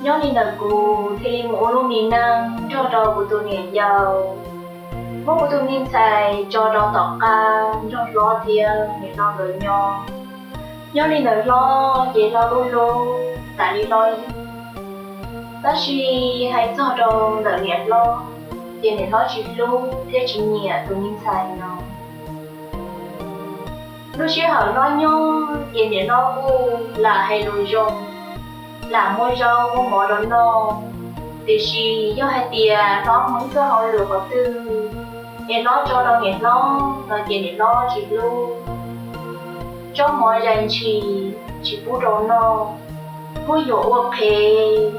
Nyob li ntawm kuv thiaj li mus ua lub me neej nrog rau kuv tus niam yau, muab kuv tus me ntxhais tso rau tom qab nrog hlob thiab niam hlob nkawd nyob. Nyob li ntawm hlob ces hlob lub hlub tas li hlob, tab sis hais txog rau ntawm niam hlob ces niam hlob tsis hlub thiab tsis nyiam tus me ntxhais no. Lub sij hawm hlob nyob ces niam hlob kuj lam hais lus zoo, lam muab zaub muab mov rau noj, tiam sis yog hais tias hlob muaj ib txoj hauj lwm qhov twg es hlob tso rau niam hlob no ces niam hlob tsis hlub. Tsob mov zais ntshis tsis pub rau noj, muab yuam ua qhev.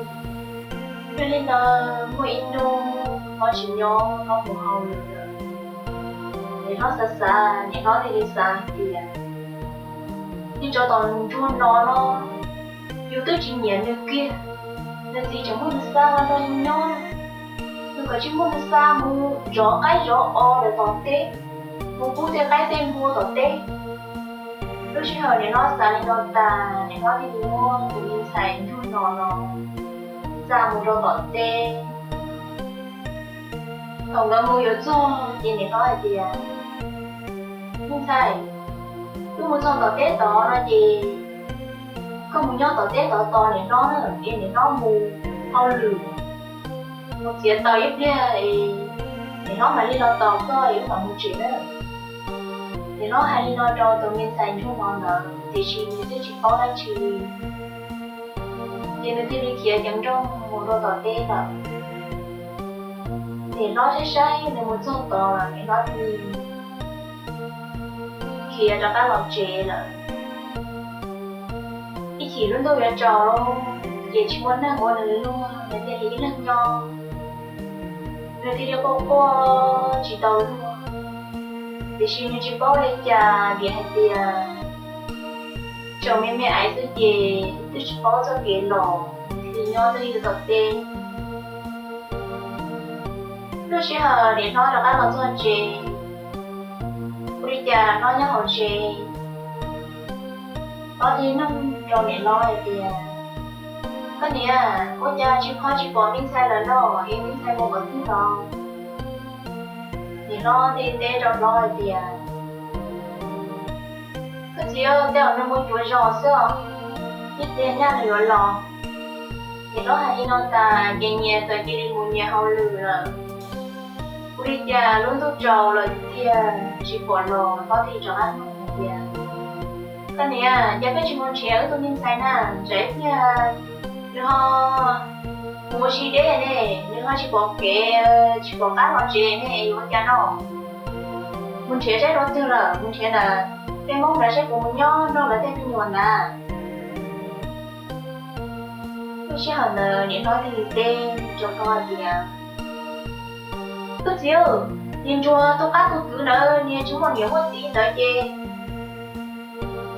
Yog li ntawd muaj ib hnub hlob tsis nyob, hlob mus hauj lwm lawm, niam hlob xav xav, niam hlob thiaj li xav hais tias, nej tso tom ntsuag no los yus twb tsis nyiam nws kiag, nws txiv tseem muab nws xa los nrog yus nyob, nws kom tsis muab nws xa mus zov qaib zov os lawm tom teb, mus pub tej qaib tej npua tom teb. Lub sij hawm niam hlob xav li no tas, niam hlob thiaj li muab tus me ntxhais ntsuag no los xa mus rau tom teb. Thaum nkawd mus yuav txog ces niam hlob hais tias, me ntxhais, wb mus txog tom teb tod no ces koj mus nyob tom teb tod tos niam hlob na, es niam hlob mus hauj lwm, mus txiav taws ib pliag es niam hlob mam li los tos koj es wb mam mus tsev na. Niam hlob hais li no rau tus me ntxhais ntsuag no ntawd tiam sis nws twb tsis paub dab tsi li, ces nws thiaj li khiav ceev nrooj mus rau tom teb lawm. Niam hlob saib saib nws mus txog tod lawm, niam hlob thiaj li khiav rov qab los tsev lawm. Ib chim lub ntuj yuav tsaus lawm ces tsis muaj neeg ua nws luag, nws thiaj li ib leeg nyob. Nws thiaj li quaj quaj tsis tau luag, tiam sis nws tsis paub ua li cas vim hais tias tseem me me aiv xwb ces twb tsis paub txoj kev los, nws thiaj li nyob twj ywm tom teb. Lub sij hawm niam hlob rov qab los txog tsev, ua li cas hlob nyob hauv tsev, hlob thiaj noog rau niam hlob hais tias, koj niam, ua cas tsis pom tsis pom me ntxhais lawm no, es me ntxhais mus qhov twg los? Niam hlob thiaj teb rau hlob hais tias, koj txiv, tej zaum nws mus cuav zos xwb os, ib pliag nyaj nws yuav los. Niam hlob hais li no tas ces nyias txawm cia li mus nyias hauj lwm lawm. Ua li cas lub ntuj tsaus lawm tiag tsis pom los, hlob thiaj rov qab noog hais tias, koj niam, cas koj tsis mus nrhiav wb tus me ntxhais na? Tsam ib pliag nws ho mus ua si deb ne, nws ho tsis pom kev, tsis pom qab los tsev ne, yuav ua cas no? Mus nrhiav saib dua twg lawm, mus nrhiav ntawm tej Hmoob ntawd saib puas mus nyob nrog lawv tej me nyuam ntawd. Lub sij hawm ntawd niam hlob thiaj li teb rau hlob hais tias, koj txiv, niag ntsuag tu qab tu twv ntawd niag tsis muaj niam muaj txiv ntawd ces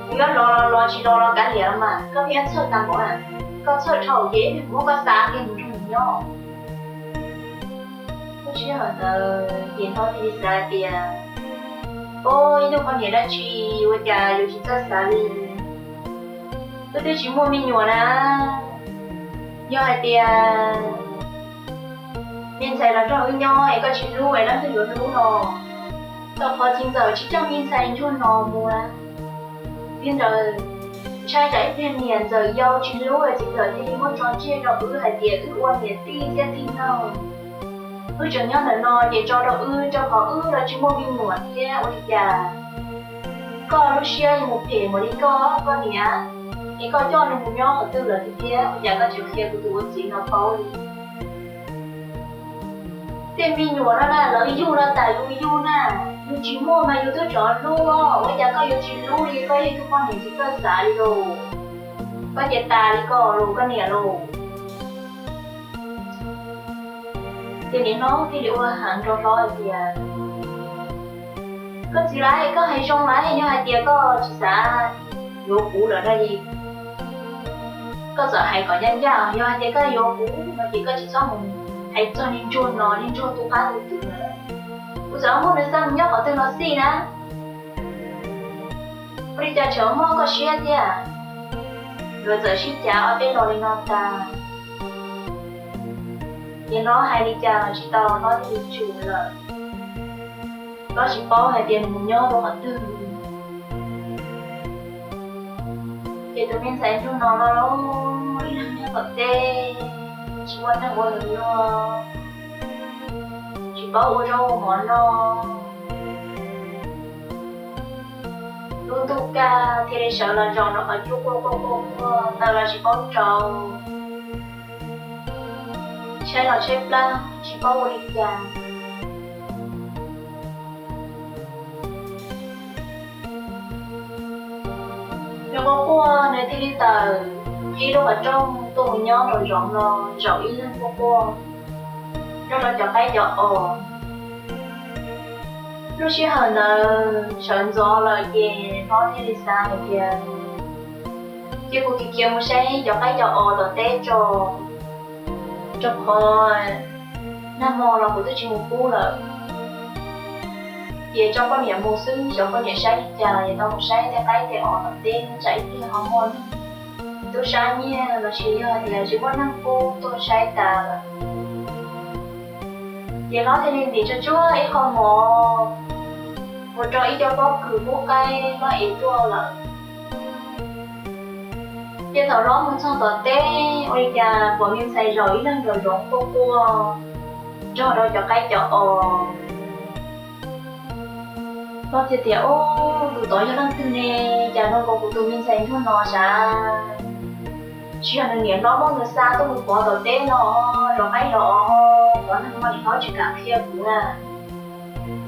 nws yuav los los tsis los los kav liam los mas, koj pheej yuav txhawj tag npaum na. Koj txhawj dhau ces ib pliag kuv muab koj xa kiag mus nrog nws nyob. Lub sij hawm ntawd niam hlob thiaj li xav hais tias, o, ib tug poj niam dab tsi ua cas yuav tsis txawj xav li. Wb twb tsis muaj me nyuam na, yog hais tias me ntxhais los nrog wb nyob es koj tsis hlub es leej twg yuav hlub no? Tau qhov txiv ntxawm tsis coj me ntxhais ntsuag no mus na. Txiv ntxawm ntshai tsam ib pliag niam ntxawm yau tsis hlub es txiv ntxawm thiaj li muab tso tseg rau wb hais tias wb ua niam tij thiab tij neej. Wb tseem nyob ntawm no ces tso rau wb, rau qhov wb los tsis muaj me nyuam thiab ua li cas. Koj lub siab yuav mus phem mus li koj, koj niam, es koj coj nws mus nyob qhov twg lawm tiag thiab ua cas koj tseem qhia kuv tus ua txiv no paub li? Tej me nyuam no na lawv yug no tas yus yug na, yus tsis muaj mas yus twb rov hlub, ua cas koj yuav tsis hlub li, koj yog ib tug poj niam tsis txawj xav li lauj. Koj ces tas li koj lauj, koj niam lauj. Ces niam hlob thiaj li ua heev rau hlob hais tias, koj txiv lawm, koj hais zoo lawm, yog hais tias koj tsis xav yuav kuv lawm no es koj txawm hais kom ncaj ncaj, yog hais tias koj yuav kuv no ces koj tsis txhob mus hais txog niag ntsuag no, niag ntsuag tu qab tu twv lawm. Kuv txawm muab nws xa mus nyob qhov twg los xij na. Ua li cas tseem muaj koj siab thiab? Nkawd txawm sib cav ob peb lo li no tas, Ces hlob hais li cas los tsis tau, hlob thiaj li tsum lawm. Hlob tsis paub hais tias nws mus nyob rau qhov twg. Ces tus me ntxhais ntsuag no los ib leeg nyob tom teb, tsis muaj neeg ua nws luag, tsis paub ua zaub ua mov noj. Lub ntuj kaj thiaj li sawv los zaum nrog qhov cub quaj quaj quaj quaj, taws los tsis paub rau, tshaib los tshaib plab tsis paub ua li cas. Nws quaj quaj nws thiaj li tawm qhib lub qhov rooj tuaj mus nyob nraum zoov no, zaum ib leeg quaj quaj nrog rau cov qaib cov os. Lub sij hawm ntawd sawv ntxov lawm ces hlob thiaj li xav hais tias, cia kuv khiav khiav mus saib cov qaib cov os tom teb tso, rau qhov nag hmo los kuv twb tsis mus pub lawm. Ces tso poj niam mus xwb, xyov poj niam saib li cas, es tau mus saib tej qaib tej os tom teb, tsam ib pliag ho muaj neeg tub sab nyiag los sis yog hais tias tsis muaj neeg pub tuaj saib tas lawm. Ces hlob thiaj li ntim tsuag tsuag ib qho mov mus rau ib co pob kws pub qaib hlob ev tuaj lawm. Ces thaum hlob mus txog tom teb, ua li cas pom me ntxhais zaum ib leeg nraum zoov quaj quaj nrog rau cov qaib cov os. Hlob thiaj tias, Ub, tus tod yog leej twg ne? Cas zoo nkaus kuv tus me ntxhais ntsuag no sav? Tsis yog nws niam hlob muab nws xa tuaj mus pov tom teb no zov qaib zov os, qhov neeg no niam hlob tsis kam qhia kuv na.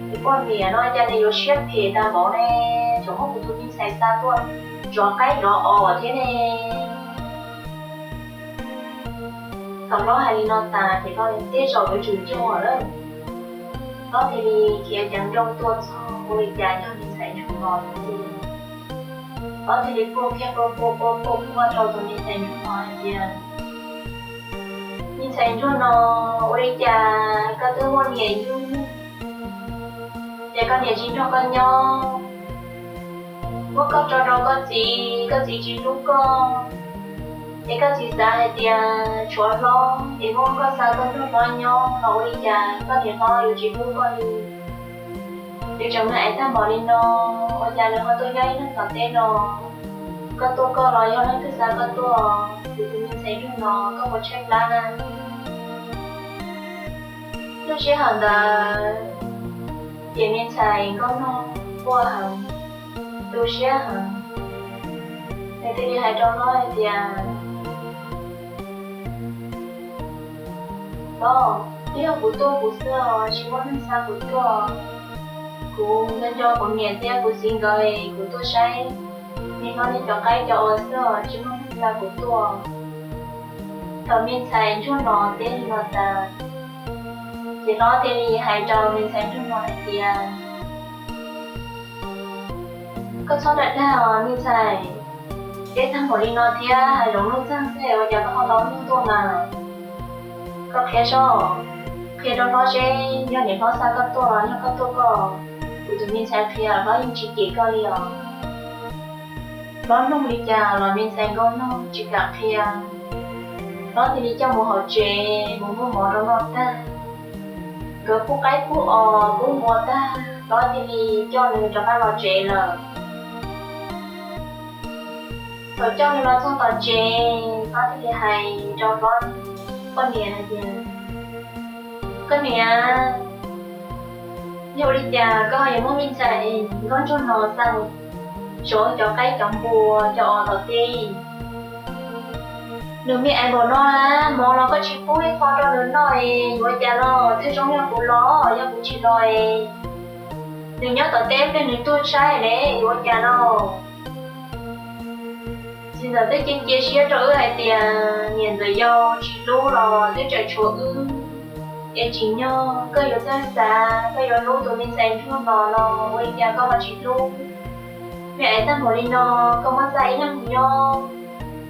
Tus poj niam no cas nws yuav siab phem tag npaum ne, tseem muab kuv tus me ntxhais xa tuaj zov qaib zov os thiab ne. Thaum hlob hais li no tas ces hlob tias, Tej zaum yuav tsum yog lawm. Hlob thiaj li khiav ceev nrooj tuaj txog, ua li cas yog me ntxhais ntsuag no tiag. Hlob thiaj li quaj kiag quaj quaj quaj quaj quaj rau tus me ntxhais ntsuag no hais tias, Me ntxhais ntsuag no, ua li cas koj twb muaj niam yug, ces koj niam tsis nrog koj nyob, muab koj tso rau koj txiv, koj txiv tsis hlub koj, es koj txiv xav hais tias tshuav hlob es muab koj xa tuaj nrog hlob nyob los ua li cas koj niam hlob yuav tsis hlub koj li. Nws tseem me aiv tag npaum li no, ua cas nws ho tuaj nyob ib leeg tom teb no? Koj tuaj koj los yog leej twg xa koj tuaj? Kuv tus me ntxhais ntsuag no koj puas tshaib plab na? Lub sij hawm ntawd ces me ntxhais nkauj nog quaj heev, tu siab heev. Nws thiaj li hais rau hlob hais tias, Hlob, twb yog kuv tuaj kuv xwb os, tsis muaj neeg xa kuv tuaj. Kuv nco nco kuv niam thiab kuv txiv nkawd, kuv tuaj saib niam hlob nej cov qaib cov os xwb os, tsis muaj neeg xa kuv tuaj. Thaum me ntxhais ntsuag no teb li no tas, ces hlob thiaj li hais rau me ntxhais ntsuag no hais tias, Koj txhob dag dag os me ntxhais, teb tag npaum li no thiab hav zoov nuj txeeg xwb ua cas koj ho tau luag tuaj mas? Koj qhia seb, qhia rau hlob seb yog niam hlob xa koj tuaj los yog koj tuaj koj. Kuv tus me ntxhais qhia hlob yeej tsis cem koj li os. Hlob nug li cas los me ntxhais nkauj nog tsis kam qhia. Hlob thiaj li coj mus hauv tsev mus muab mov rau noj tag, nkawd pub qaib pub os pub npua tag, hlob thiaj li coj nws rov qab los tsev lawm. Thaum coj nws los txog tom tsev, hlob thiaj li hais rau hlob poj niam hais tias, Koj niam, yog ua li cas koj ho yuav muab me ntxhais nkauj ntsuag no xa mus zov cov qaib cov npua cov os tom teb? Nws me aiv npaum no na, mov los koj tsis pub ib qho rau nws noj es yuav ua cas los? Twb zoo yog kuv los, yog kuv tsis los es nws nyob tom teb pliag nws tuag tshaib ne, yuav ua cas los? Txiv ntxawm twb cia cia siab rau wb hais tias niam ntxawm yau tsis hlub los twb tseem tshuav wb, es tsim nyog koj yuav txawj xav, koj yuav hlub tus me ntxhais ntsuag no los ua li cas koj ho tsis hlub? Me aiv tag npaum li no, koj muab xa ib leeg mus nyob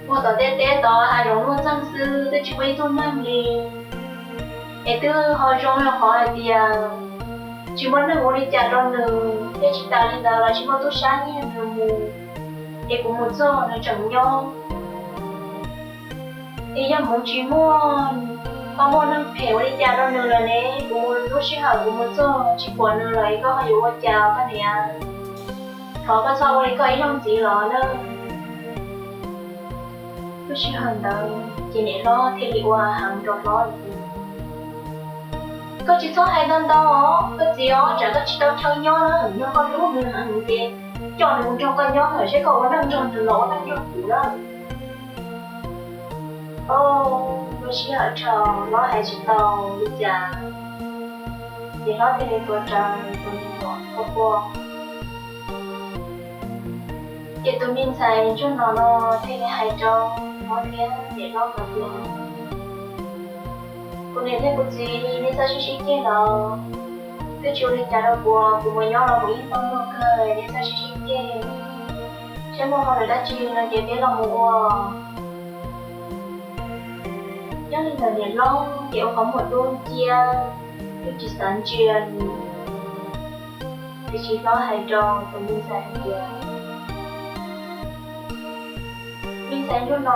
puag tom tej teb tod hav zoov nuj txeeg xwb, twb tsis muaj ib tug neeg li. Es twb ho zoo yog qhov hais tias tsis muaj neeg ua li cas rau nws, thiab tsis tas li ntawd los tsis muaj tub sab nyiag nws mus, es kuv mus txog nws tseem nyob. Es yog mus tsis muaj Koj muaj neeg phem ua li cas rau nws lawm ne? Kuv mus lub sij hawm kuv mus txog tsis pom nws lawm es koj ho yuav ua cas koj niam? Thov koj txhob ua li koj ib zaug ntxiv los nawb. Lub sij hawm ntawd ces niam hlob thiaj li ua heev rau hlob tias, koj tsis txhob hais ntau ntau os koj txiv os, tsam koj tsis tau chaw nyob na, yog koj hlub nws heev ces coj nws mus nrog koj nyob lawm, seb koj ua neej nrog nws los ua neej nrog kuv lawm. Lub sij hawm thaum hlob hais tsis tau li cas, ces hlob thiaj li tuav rawv tus me nyuam quaj quaj. Ces tus me ntxhais ntsuag no no thiaj li hais rau hlob thiab niam hlob hais tias, kuv niam thiab kuv txiv, nej txhob sib sib ceg los, twb tsis ua li cas rau kuv, kuv mus nyob los kuv yeej tau luag kawg, nej txhob sib sib ceg. Seb muaj hauj lwm dab tsi no ces peb los mus ua. Nyob li ntawm niam hlob ces ua qhov muag dub nciab, twb tsis xav ntsia li. Tiam sis hlob hais rau tus me ntxhais hais tias, me ntxhais ntsuag no,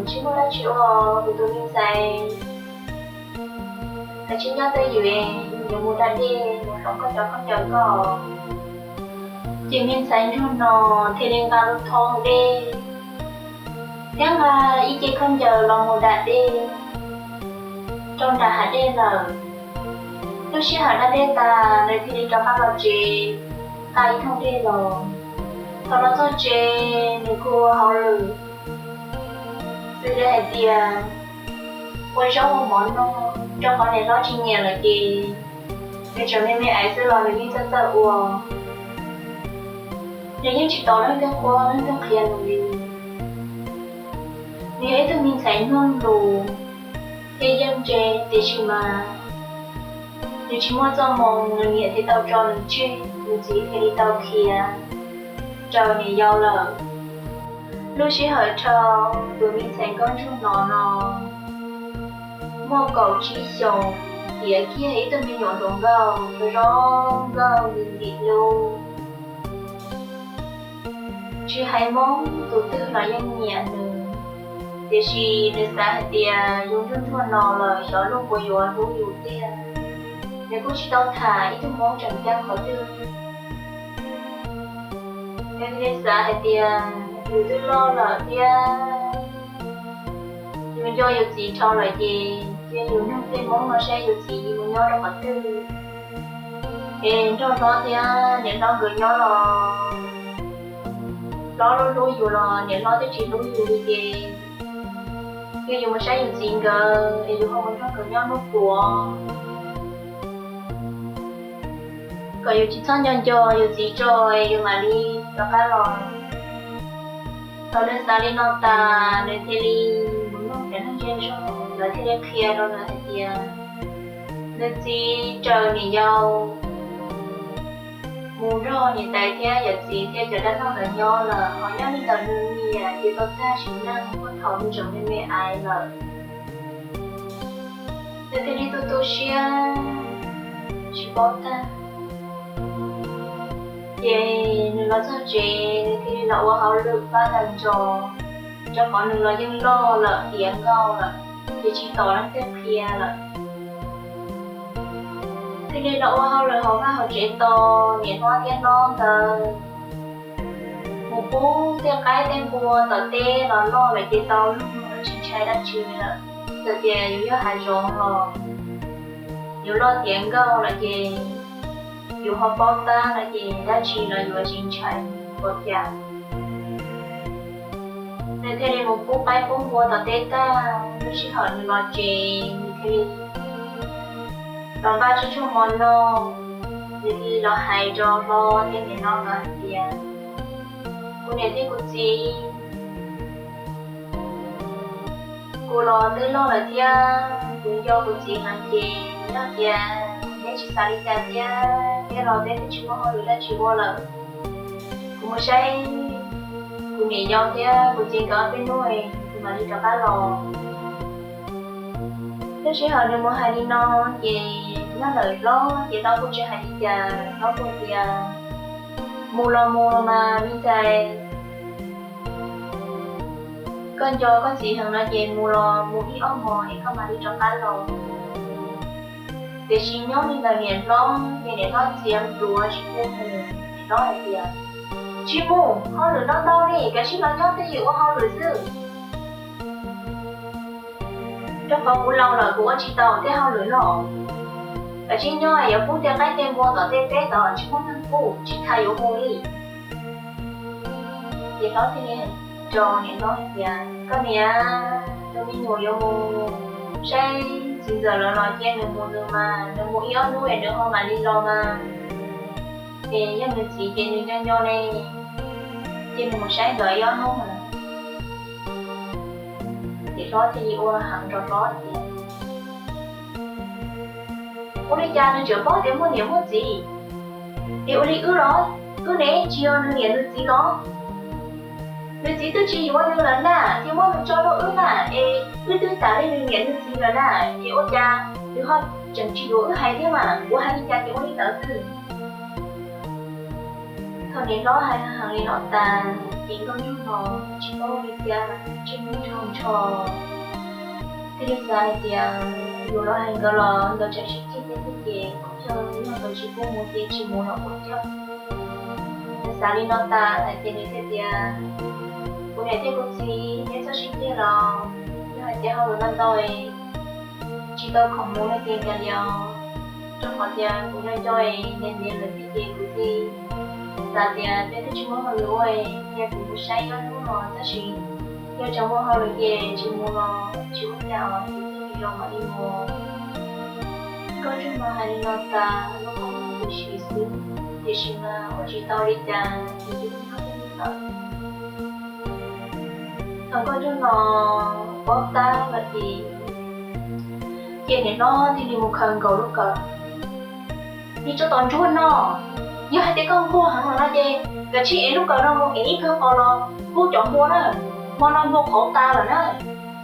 tsis muaj dab tsi ua, kuv tus me ntxhais hais tsis nyob twj ywm, yuav mus da dej mus hloov koj cov khaub ncaws koj. Ces me ntxhais ntsuag no thiaj li nqa lub thoob dej thiab nqa ib ce khaub ncaws los mus da dej rau nram hav dej lawm. Lub sij hawm da dej tas nws thiaj li rov qab los tsev, nqa ib thooj dej los. Thaum los txog tsev nws kuj ua hauj lwm xws li hais tias ua zaub ua mov noj, rau qhov niam hlob tsis nyiam lawm ces nws tseem me me aiv xwb los nws yeej txawj txawj ua. Nws yeej tsis tos leej twg qhuab leej twg qhia nws li. Nws yog ib tug me ntxhais mloog lus thiab yeej ntse, tiam sis mas nws tsis muaj txoj hmoo, nws niam thiaj tau tso nws tseg, nws txiv thiaj li tau khiav raws niam yau lawm. Lub sij hawm dhau, tus me ntxhais nkauj ntsuag no no muaj kaum tsib xyoos, tiav kiag ib tug me nyuam hluas nkauj zoo zoo nkauj ntim ntim lub. Tsis hais Hmoob tus twg los yeej nyiam nws, tiam sis nws xav hais tias yus ntsuag ntsuag no lawm xyov luag puas yuav hlub yus tiag. Nws kuj tsis tau tham ib tug Hmoob tseem ceeb qhov twg. Nws thiaj li xav hais tias yus twb loj lawm thiab yus nco yus txiv dhau lawm ces cia yus nug tej Hmoob no saib yus txiv mus nyob rau qhov twg es nrog hlob thiab niam hlob nkawd nyob los hlob hlub hlub yus los niam hlob twb tsis hlub yus li ces cia yus mus saib yus txiv nkawd es yus ho mus nrog nkawd nyob hnub puav kom yus tsis txhob nco nco yus txiv tso es yus mam li rov qab los. Thaum nws xav li no tas nws thiaj li mus nug cov neeg zej zog, lawv thiaj li qhia rau nws hais tias nws txiv raws niam yau mus nrog niam tais thiab yawm txiv thiab cov dab laug ntawd nyob lawm, ho nyob li ntawm nws niam ces tau tag sim neej puag thaum nws tseem me me aiv lawm. Nws thiaj li tu tu siab tsis paub tag. Ces nws los txog tsev nws thiaj li los ua hauj lwm pab tag nrho, rau qhov nws los yeej loj lawm tiav nkauj lawm, ces tsis tos leej twg qhia lawm. Thiaj li los ua hauj lwm hauv vaj hauv tsev tos niam hlob thiab hlob nkawd, mus pub tej qaib tej npua tom teb los loj lawm ces tau luag, tsis ntshai dab tsi lawm. Txawm tias yus yog hav zoov los yus loj tiav nkauj lawm ces yus ho paub tab lawm ces dab tsi los yuav tsis ntshai ua cas. Nws thiaj li mus pub qaib pub npua tom teb tag, lub sij hawm nws los tsev nws thiaj li los npaj tshuaj tshuaj mov noj. Nws thiaj li los hais rau hlob thiab niam hlob nkawd hais tias, kuv niam thiab kuv txiv, kuv los twb loj lawm thiab kuv nco kuv txiv heev ces yog tias neb tsis xav li cas thiab, neb los neb twb tsis muaj hauj lwm dab tsi ua lawm, kuv mus saib kuv niam yau thiab kuv txiv nkawd ob peb hnub kuv mam li rov qab los. Lub sij hawm nws mus hais li no ces nyob ntawm hlob ces hlob kuj tsis hais li cas, hlob kuj tias, mus los mus los mas me ntxhais, Koj nco koj txiv heev no ces mus los mus ib ob hmos es koj mam li rov qab los. Tiam sis nyob li ntawm niam hlob ces niam hlob txiav duav tsis pub mus, niam hlob hais tias, tsis mus, hauj lwm ntau ntau li, kav tsij los nyob twj ywm ua hauj lwm xwb. Rau qhov kuv laus lawm kuv ua tsis tau tej hauj lwm no. Kav tsij nyob yuav pub tej qaib tej npua tom tej teb tod tsis muaj neeg pub tsis tas yuav mus li. Ces hlob thiaj li hais rau niam hlob hais tias, koj niam, tus me nyuam yuav mus saib txiv ntxawm lawv los cia nws mus nws mas, nws mus ib ob hnub es nws ho mam li los mas. Es yog nws txiv ces nws nco nco ne, cia nws mus saib nkawd ib ob hnub mas. Ces hlob thiaj li ua heev rau hlob tias, ua li cas nws tseem paub tias muaj niam muaj txiv? Es ua li wb los, wb ne tsis yog nws niam nws txiv los? Nws txiv twb tsis yuav nws lawm na, thiaj muab nws tso rau wb na, es wb twb tas li nws niam nws txiv lawm na, es ua cas nws ho tseem tsis yuav wb hais thiab mas, kuv hais li cas ces ua li ntawd xwb. Thaum niam hlob hais heev li no tas ces nkauj nraug no tsis paub ua li cas, tsis muaj nrog nrho. Thiaj li xav hais tias yus los hais nkawd los nkawd tseem sib ceg thiab ces kuv thiaj, yog nkawd tsis pub mus ces tsis mus los kuv thiaj. Nws xav li no tas lawm ces nws thiaj tias, kuv niam thiab kuv txiv, neb txhob sib ceg los, yog hais tias hauj lwm ntau ntau, tsis tau khoom mus no ces kav liam, rau qhov tias kuv nco nco es niam niam lawm thiab ces kuv thiaj xav tias peb twb tsis muaj hauj lwm ua, cia kuv mus saib ob hnub no tab sis yog tseem muaj hauj lwm ces tsis mus los tsis ua cas os, kuv thiaj tsis zoo mam li mus. Nkauj nraug no hais li no tas los kuj muaj ntxim siv xwb, tiam sis mas ua tsis tau li cas, ces cia li nyob li ntawd. Thaum nkauj nraug no paub tab lawm ces, ces niam hlob thiaj li mus khaws nkaus lub kawm. Niag tsov tom ntsuag no, yog hais tias koj nquag heev lawm no ces kav tsij ev lub kawm no mus ev ib khawb qos los pub cov npua na, hmo no npua qhauv tas lawm na,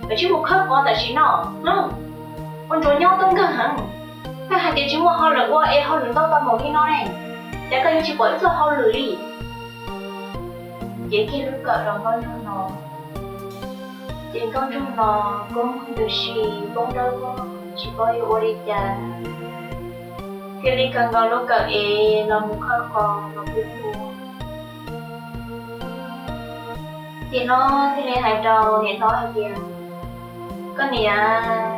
kav tsij mus khawb qos tam sim no. Ua ntsuag nyob tub nkeeg heev, koj hais tias tsis muaj hauj lwm ua es hauj lwm ntau tau npaum li no ne, cas koj yuav tsis pom ib txoj hauj lwm li. Ces kiag lub kawm rau nkauj nraug no, ces nkauj nraug no kuj muaj ntxim siv poob dawb vog tsis paub yuav ua li cas, thiaj li khaws nkaus lub kawm es los mus khawb qos los pub npua. Ces hlob thiaj li hais rau niam hlob hais tias, koj niam,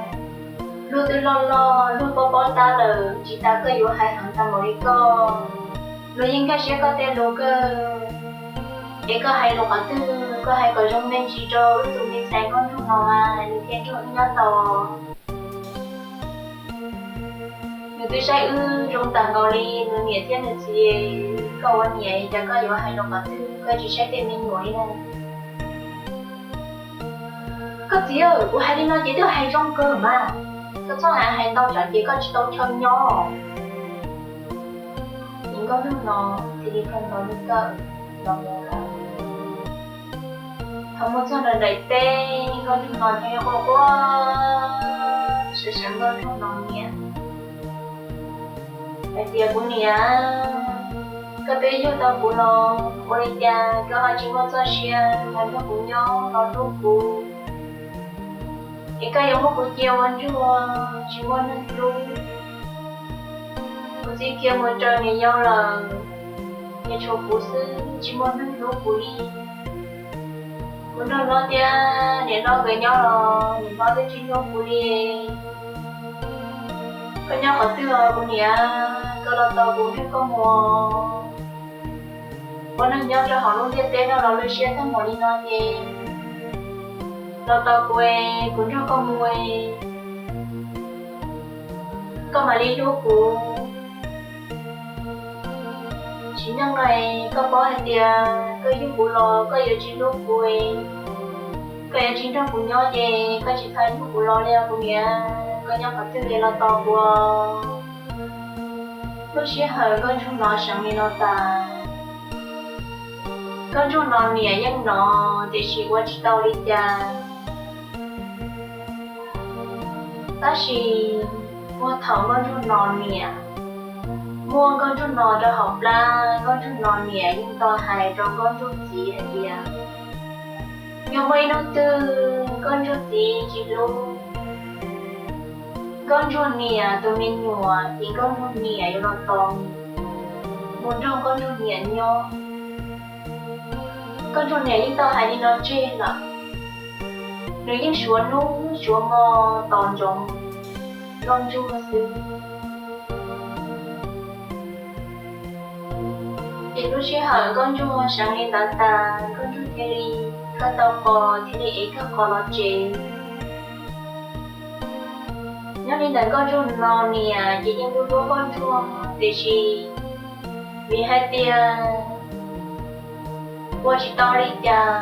luag twb loj loj luag paub paub tab lawm tsis tas koj yuav hais heev tag npaum li koj. Luag yeej nkag siab koj tej lus kawg, es koj hais lus qhov twg koj hais kom zoo me ntsis rau wb tus me ntxhais nkauj nraug no mas nws thiaj nrog wb nyob tau. Nws twb saib wb zoo tag nkaus li nws niam thiab nws txiv, koj ua niam cas koj yuav hais lus qhov twg koj tsis saib tej me nyuam li na. Koj txiv, kuv hais li no ces twb hais zoo kawg mas, koj txhob hais hais ntau tsam ces koj tsis tau chaw nyob. Ces nkauj nraug no thiaj li khaws nkaus lub kawm los mus lawm. Thaum mus txog ntawm daim teb, nkauj nraug no thiaj quaj quaj sawv sawv nkauj nraug no niam hais tias, kuv niam, koj twb yug tau kuv los ua li cas koj ho tsis muaj txoj sia los nrog kuv nyob los hlub kuv, es koj yuav muab kuv cia ua ntsuag tsis muaj neeg hlub. Kuv txiv khiav mus raws niam yau lawm, ces tshuav kuv xwb tsis muaj neeg hlub kuv li. Kuv nrog hlob thiab niam hlob nkawd nyob los niam hlob twb tsis hlub kuv li. Koj nyob qhov twg os kuv niam, koj los tos kuv nrog koj mus. Ua neeg nyob rau hauv lub ntiaj teb no los lwj siab tag npaum li no ces los tos kuv, kuv nrog koj mus, koj mam li hlub kuv. Sim neej no koj paub hais tias koj yug kuv los koj yuav tsis hlub kuv, koj yuav tsis nrog kuv nyob ces koj tsis txhob yug kuv los li os kuv niam, koj nyob qhov twg los tos kuv. Lub sij hawm nkauj nraug no seev li no tas, nkauj nraug no niam yeej hnov tiam sis ua tsis tau li cas. Tab sis puag thaum nkauj nraug no niam muab nkauj nraug no rau hauv plab, nkauj nraug no niam yeej tau hais rau nkauj nraug txiv hais tias, Yog muaj ib hnub twg Nkauj Ntsuag txiv tsis hlub Nkauj Ntsuag niam tus me nyuam ces Nkauj Ntsuag niam yuav los tos mus nrog Nkauj Ntsuag niam nyob. Nkauj Ntsuag niam yeej tau hais li no tseg lawm, nws yeej suav hnub suav hmo tos ntsoov Nkauj Ntsuag xwb. Ces lub sij hawm Nkauj Ntsuag seev li ntawd tas, Nkauj Ntsuag thiaj li kawg tau qos thiaj li ev kawg qos los tsev. Nyob li ntawm Nkauj Ntsuag no niam ces yeej hlub hlub Nkauj Ntsuag tiam sis vim hais tias ua tsis tau li cas,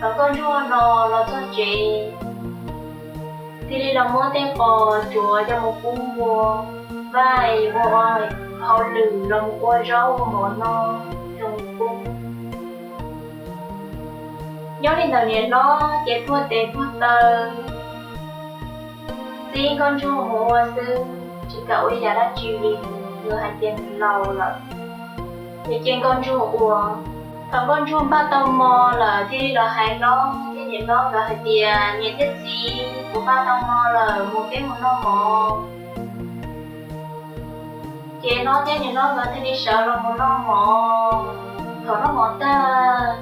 thaum Nkauj Ntsuag no los txog tsev thiaj li los muab tej qos tsuav coj mus pub npua, vaj ua hauj lwm los mus ua zaub ua mov noj zoo li qub. Nyob li ntawm niam hlob ces puag tes puag taw txib Nkauj Ntsuag mus ua xwb, tsis kam ua yam dab tsi li, nws hais tias nws laus lawm, ces cia Nkauj Ntsuag ua. Thaum Nkauj Ntsuag npaj tau hmo lawm thiaj li los hais hlob thiab niam hlob nkawd hais tias, niam thiab txiv, kuv npaj tau hmo lawm, mus peb mus noj mov. Ces hlob thiab niam hlob nkawd thiaj li sawv los mus noj mov. Thaum noj mov tag,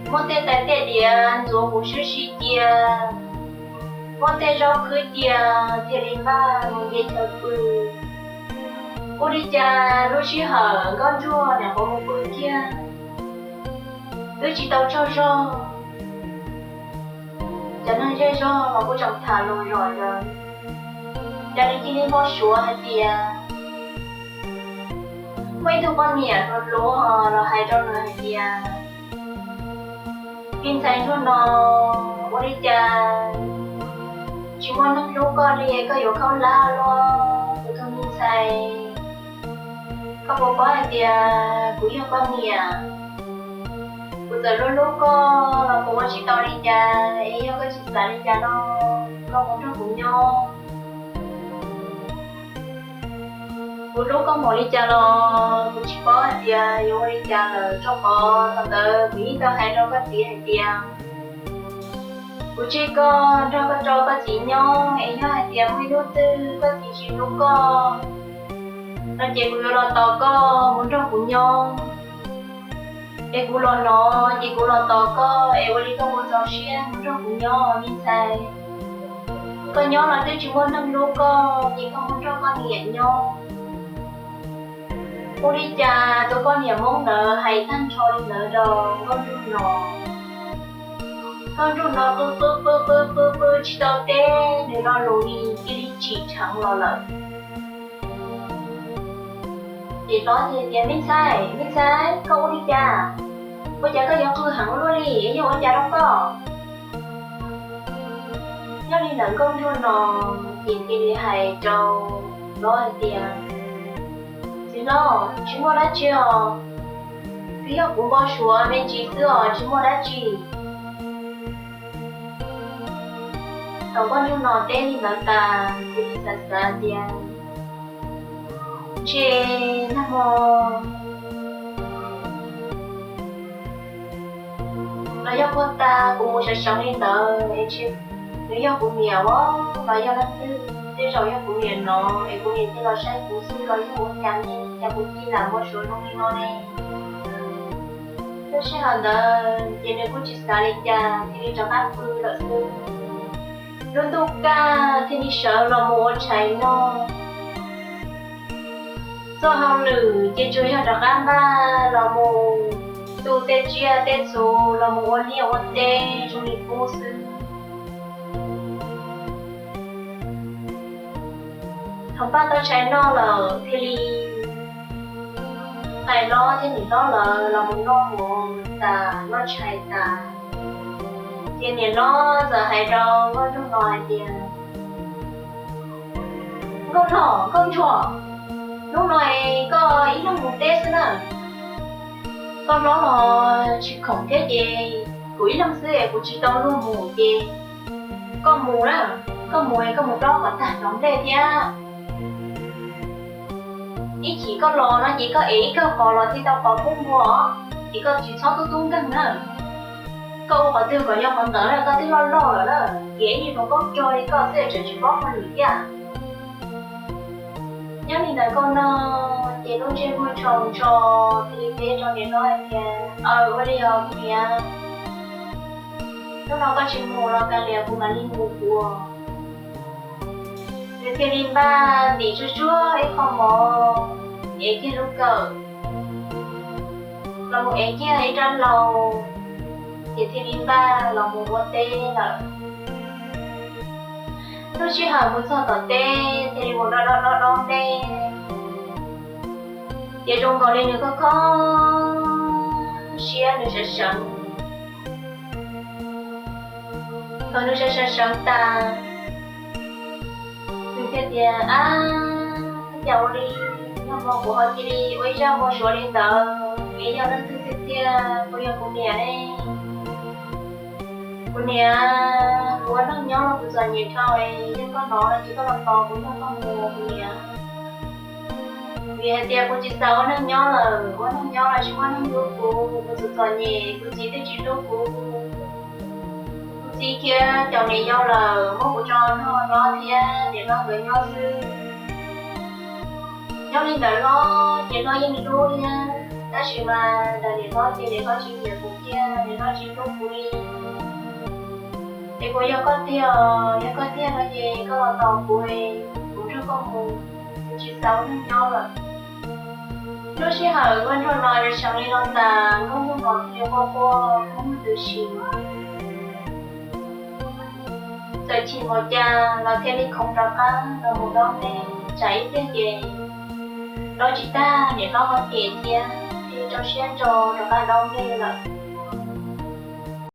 muab tej tais tej diav ntxuav huv sib si cia, muab tej zaub khwb cia, thiaj li npaj mus nce chaw pw. Ua li cas lub sij hawm Nkauj Ntsuag nyuam qhuav mus pw kiag, twb tsis tau tsaug zog, cov neeg zej zog los kuj tseem tham lus zom zaws, ces nws cia li npau suav hais tias muaj ib tug poj niam hluas hluas los hais rau nws hais tias, me ntxhais ntsuag no, ua li cas tsis muaj neeg hlub koj li, koj yuav khaub hlab luaj, kuv tus me ntxhais. Koj puas paub hais tias kuv yog koj niam, kuv txawm hlub hlub koj los kuv ua tsis tau li cas, es yog koj tsis xav li cas no, koj mus nrog kuv nyob. Kuv hlub koj npaum li cas los kuv tsis paub hais tias yuav ua li cas lawm, rau qhov thaum ntawd kuv yeej tau hais rau koj txiv hais tias kuv tseg koj nrog koj rau koj txiv nyob, es yog hais tias muaj ib hnub twg koj txiv tsis hlub koj no ces kuv yuav los tos koj mus nrog kuv nyob. Es kuv los no ces kuv los tos koj, es ua li koj puas txaus siab mus nrog kuv nyob me ntxhais? Koj nyob los twb tsis muaj neeg hlub koj, ces koj mus nrog koj niam nyob. Ua li cas tus poj niam Hmoob ntawd hais tag nrho li ntawd rau Nkauj Ntsuag no? Nkauj Ntsuag no qw qw qw qw qw qw tsis tau teb nws lo lus li, cia li tsim dheev los lawm. Ces hlob thiaj tias, me ntxhais, me ntxhais, koj ua li cas? Ua cas koj yuav qw heev luaj li, yog ua cas rau koj? Nyob li ntawm Nkauj Ntsuag no ces thiaj li hais rau hlob hais tias, txiv hlob, tsis muaj dab tsi os, twb yog kuv npau suav me ntsis xwb os, tsis muaj dab tsi. Thaum Nkauj Ntsuag no teb li ntawd tas, thiaj li xav xav tias, ntshe nag hmo los yog puag ta kuv mus sawv seev li ntawd es ntshe nws yog kuv niam os, los yog leej twg, tej zaum yog kuv niam no es kuv niam thiaj los saib kuv xwb los yog ua cas ne, cas kuv cia li lam npau suav zoo li no ne. Lub sij hawm ntawd ces nws kuj tsis xav li cas, thiaj li rov qab pw lawm xwb. Lub ntuj kaj thiaj li sawv los mus ua tshais noj. Txoj hauj lwm ces tsuas yog rov qab npaj los mus tu tej tsiaj tej txhu los mus ua liaj ua teb zoo li qub xwb. Thaum npaj tau tshais noj lawm thiaj li hais hlob thiab niam hlob lawv los mus noj mov tas noj tshais tas, ces niam hlob txawm hais rau Nkauj Ntsuag no hais tias, Nkauj Ntsuag, Nkauj Ntsuag, hnub no es koj ib leeg mus teb xwb na. Koj hlob los tsis khoom thiab ces kuv ib leeg xwb es kuv tsis tau luag mus ces koj mus na, koj mus es koj mus dob kom tag cov nplej thiab. Ib chim koj los no ces koj ev ib kawm qos los thiaj tau qos pub npua, ces koj tsis txhob tub tub nkeeg na. Koj ua qhov twg kom yog qhov ntawd na, koj twb loj loj lawm na, ces ib nyuag hluas nkauj rog li koj xwb tseem tsis paub hauj lwm thiab. Nyob li ntawd koj no, ces lub ntsej muag ntsho ntsho, thiaj li teb rau niam hlob hais tias, Aw, ua li os kuv niam, hnub no koj tsis mus los kav liam kuv mam li mus kuv. Nws thiaj li npaj ntim tsuag tsuag ib qho mov, ev kiag lub kawm, los mus ev kiag ib rab laug, ces thiaj li npaj los mus ua teb lawm. Lub sij hawm mus txog tom teb thiaj li mus dob dob dob dob nplej, ces zoo nkaus li nws khob khob siab, nws sawv sawv. Thaum nws sawv sawv sawv tas, nws thiaj tias, Ab, cas ua li nag hmo kuv ho cia li ua ib zaj npau suav li ntawd, es yog leej twg tiag tiag, puas yog kuv niam ne? Kuv niam, kuv ua neej nyob los kuv txom nyem dhau, yog koj hnov no ces koj los tos kuv nrog koj mus kuv niam. Vim hais tias kuv tsis xav ua neej nyob lawm, ua neej nyob los tsis muaj neeg hlub kuv, kuv txom txom nyem, kuv txiv twb tsis hlub kuv. Kuv txiv khiav caum niam yau lawm, muab kuv tso nrog hlob thiab niam hlob nkawd nyob xwb. Nyob li ntawd hlob ces hlob yeej hlub thiab, tab sis mas ntawm niam hlob ces niam hlob tsis nyiam kuv thiab niam hlob tsis hlub kuv li. Es kuv yog koj tiag, yog koj tiag no ces koj los tos kuv, kuv nrog koj mus, kuv tsis xav ua neej nyob lawm. Lub sij hawm Vaj Ntshuaj no tseem li no tas, Nkauj Nyuj no thiaj li quaj quaj, Nkauj Nyuj tu siav. Txawm chim npaum cas los thiaj li khoov rov qab los mus dob nplej, tsam ib pliag ces dob tsis tag niam hlob ho cem thiab, thiaj li rau siab ntso rov qab dob nplej lawm.